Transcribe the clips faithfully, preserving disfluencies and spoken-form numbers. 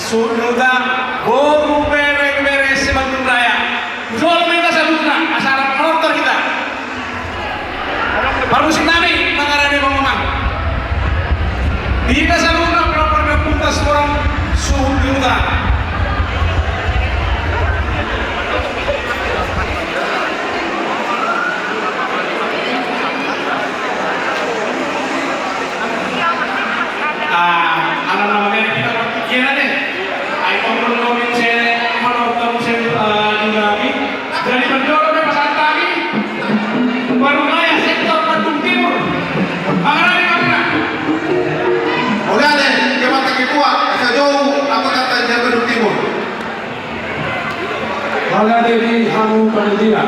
Suhut ni huta, boru, bere, bere Sibandung Raya. Jolo ma hita saluhutna, asa rap manortor hita. Parmusik nami, mangarani mangomang. Hita saluhutna, pelopor ni ompunta Sitorus, suhut ni huta. Ah, ala na mangena hita marpikiran deh. Ai tong molo muse manortor muse, eh, di nami. Jadi parjolo ma pasahat hami. Baru raya sektor Bandung Timur. Mangarani ma hita. Oke deh, jabatan ketua, asa jou, apa kata dia Bandung Timur? Mauliate di hamu panitia.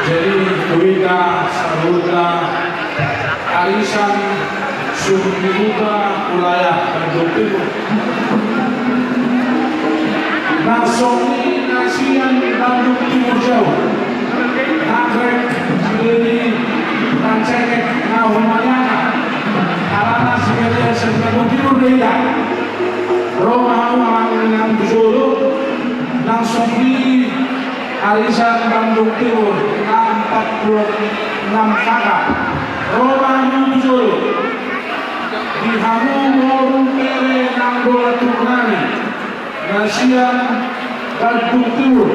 Jadi, tu hita saluhutna arisan suhut ni huta wilayah Bandung Timur. Nang songon i na sian Bandung Timur Jau. Nagrek, Cileuli, Rancaikek, na humaliangka. Alana sian Bandung Timur do hita. Ro ma hamu amang inang tu jolo, nang songon i arisan Bandung Timur, na empat puluh enam K K. Ro ma hamu tu jolo. Di hamu boru bere nang dola tubu nami, na sian Bandung Timur.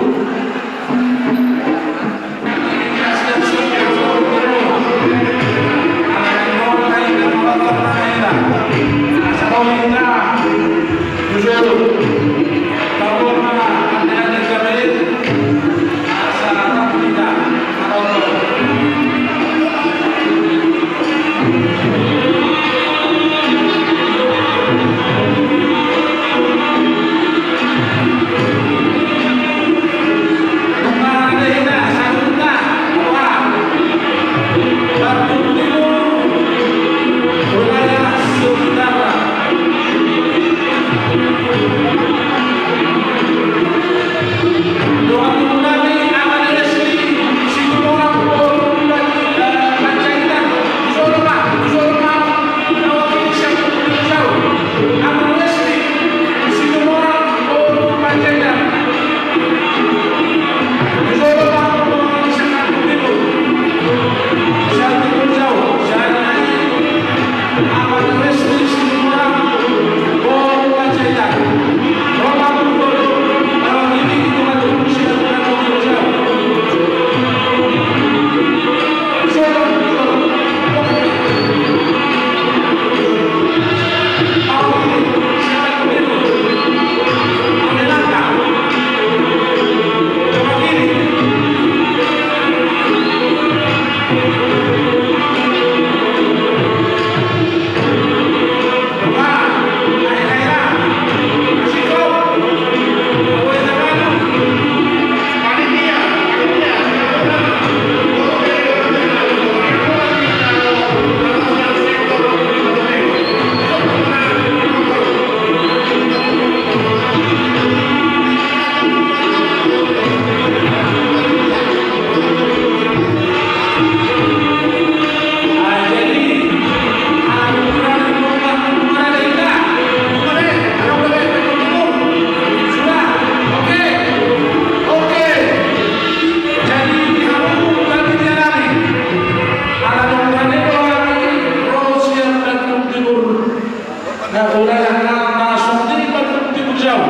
Na wilayah na, na songon i Bandung Timur Jau.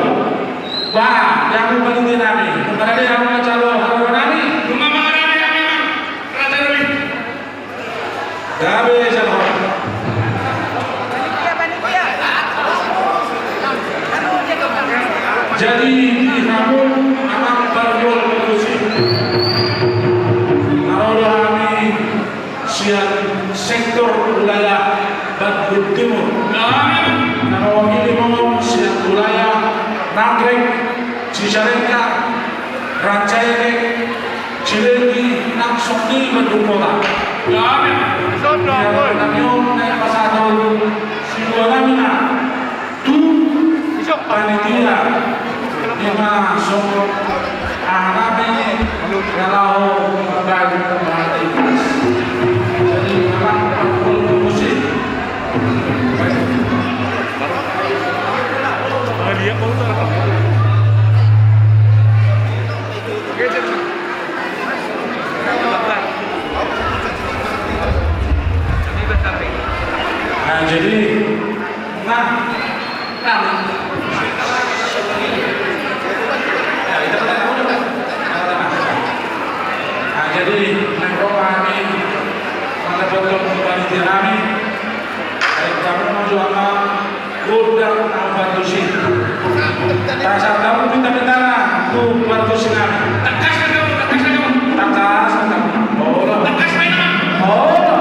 Bah, di hamu panitia nami. Mangarani hamu ma jalo haroro nami. Nunga mangarani hami, Amang. Raja David. Gabe jalo. Jadi, di hamu, Amang, parjolo musik. Ro do hami sian sektor wilayah Bandung Timur. Na mewakili ma on sian wilayah Nagrek, Cicalengka, Rancaikek, Cileuli, nang songon i Bandung Kota. Nami on na pasahathon silua nami na tu panitia, ima songon aha nami na laho mambahen pahatipas. Jadi, Amang, parjolo musik. Nah, jadi, nah, nah, nah, jadi, naeng ro hami, mangkatai panitia nami, baik kamu mau jual gondang na upados i. Tangkas hamu pinta-pintana tu pargonsi nami. Tangkas ma hamu, tangkas ma hamu. Tangkas ma hamu. Olo. Tangkas ma hamu. Olo.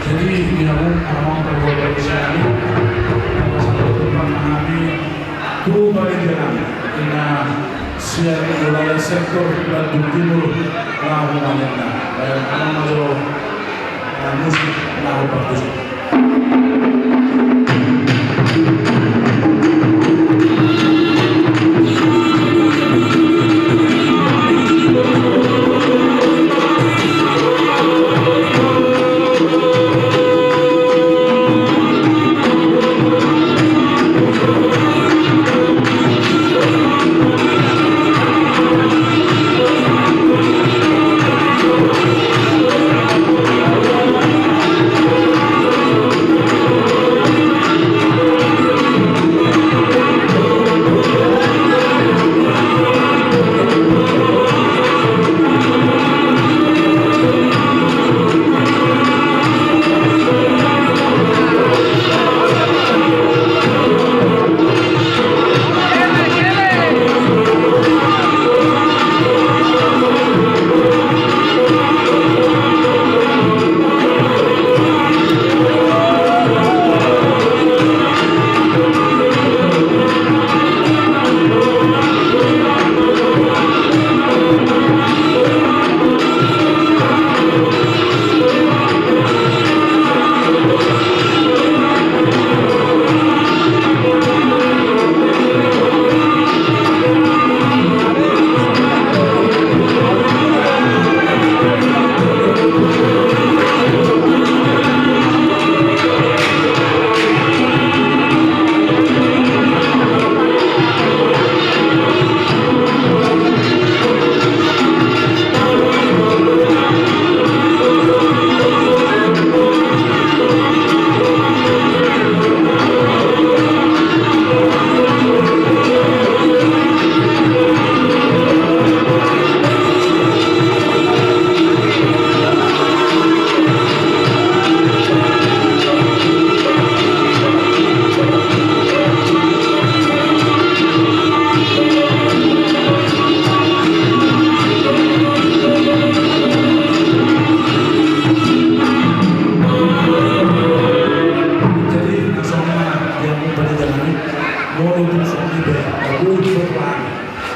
Jadi, di hamu, amang, pargual pargonsi nami, pasahat ma hami tu panitia nami, ina sian wilayah sektor Bandung Timur, laho manenna. Baen hamu ma jo, eh, musik, laho pargonsi.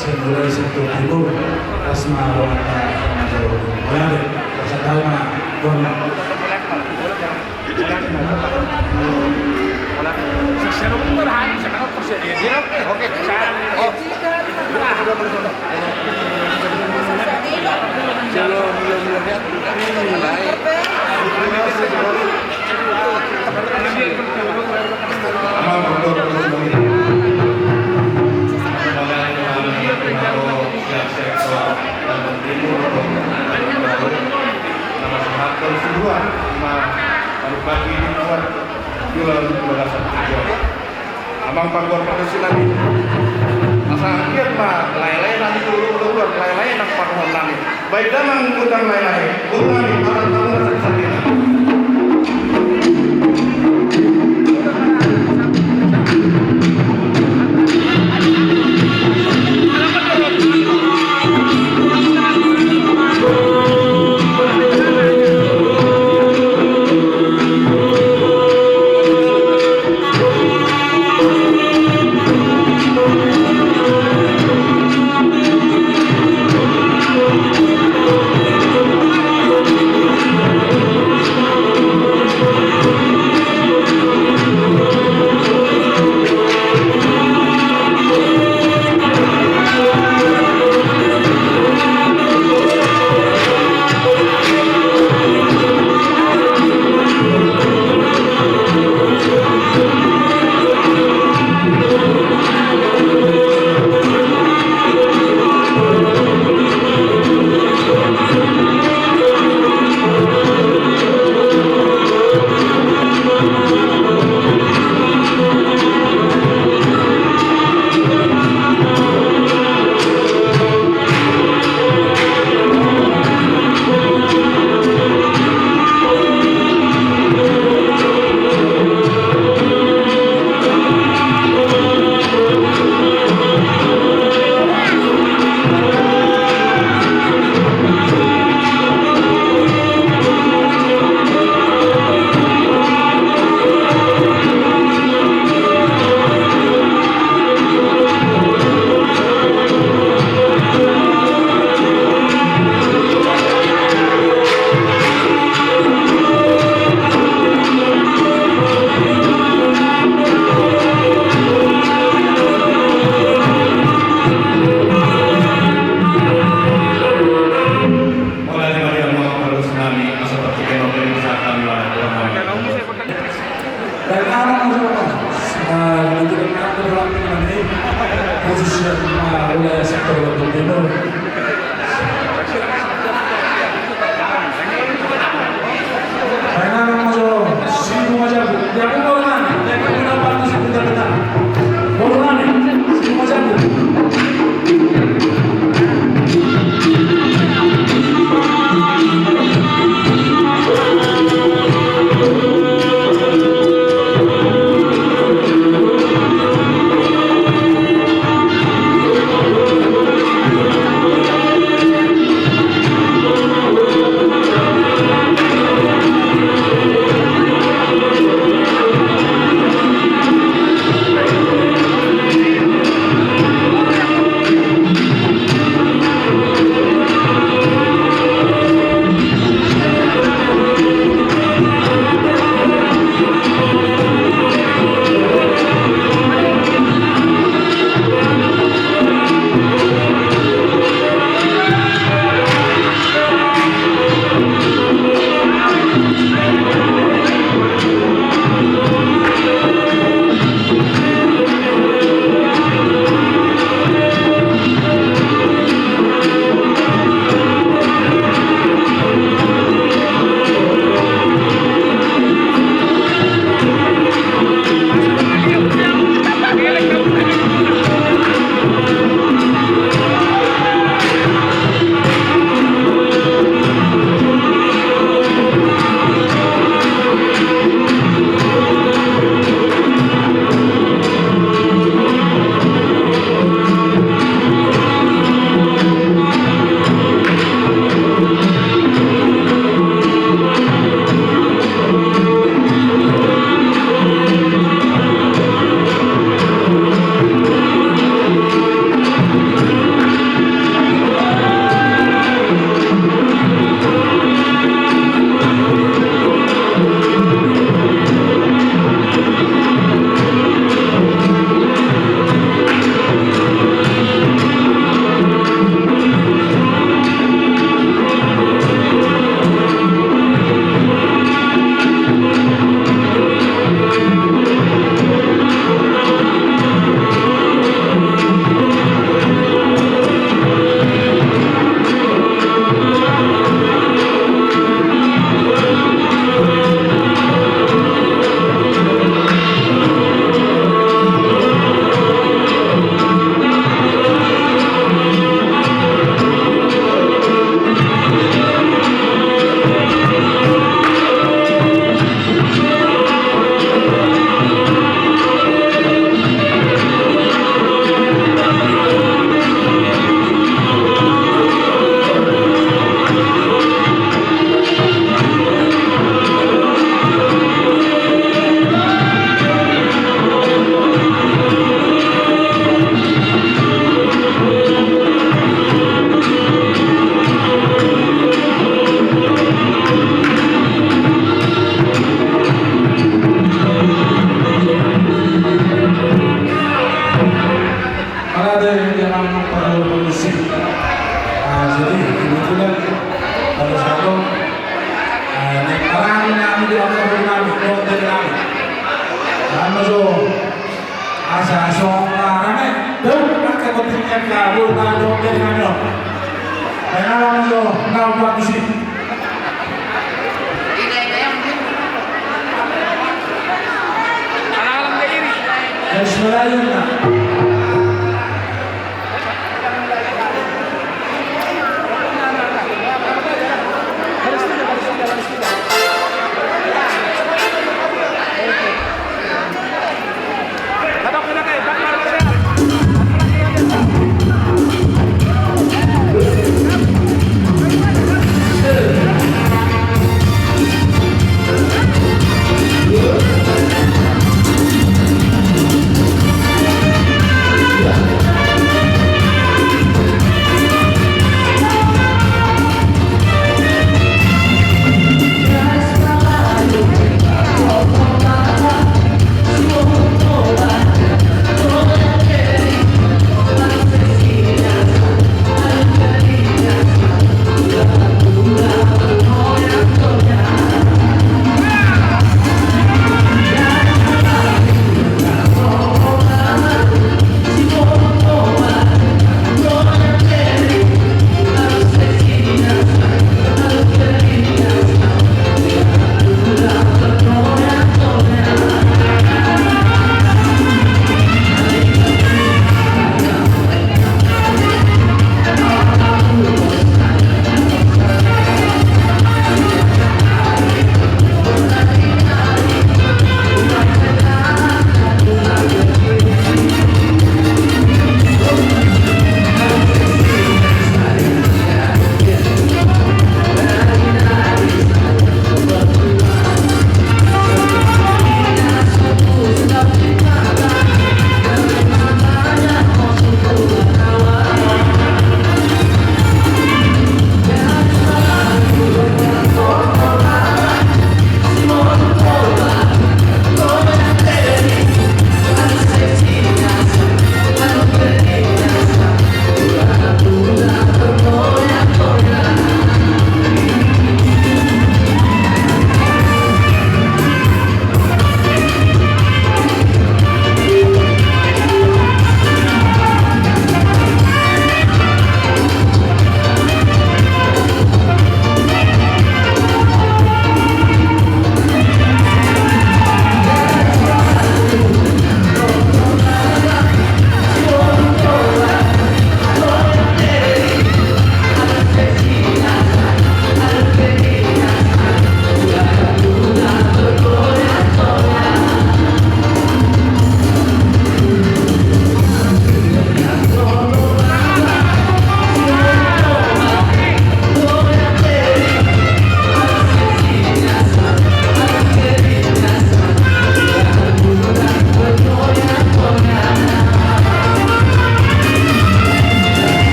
Mulai sektor timur, pas ma buat, eh, Raja Wali. Mulai, pas tahu ma, buat ma. Oke. Oh. Amang panggual pargonsi nami. Asa anggiat ma lae-lae nami tu uluan, lae-lae nang parumaen nami. Baen damang gondang lae-lae, boru nami, alat panggual sati-sati. Baik, amang, amang, amang. Eh, nanti kita akan berlatih nanti. Khususnya, eh, wilayah sektor Lombok Timur. Baik, amang, amang, amang. Sini, amang, jago. Jago, amang. Jago, amang, amang. Sini, amang, jago. Jadi kebetulan pada satu, eh, naeng maranggi nami di angka boru nami, dohot bere nami. Asa so rame, dong, angka kotik angka boru nami, dohot bere nami, dong. Naeng ala jo, nau buat di sini. Bismillahirrahmanirrahim.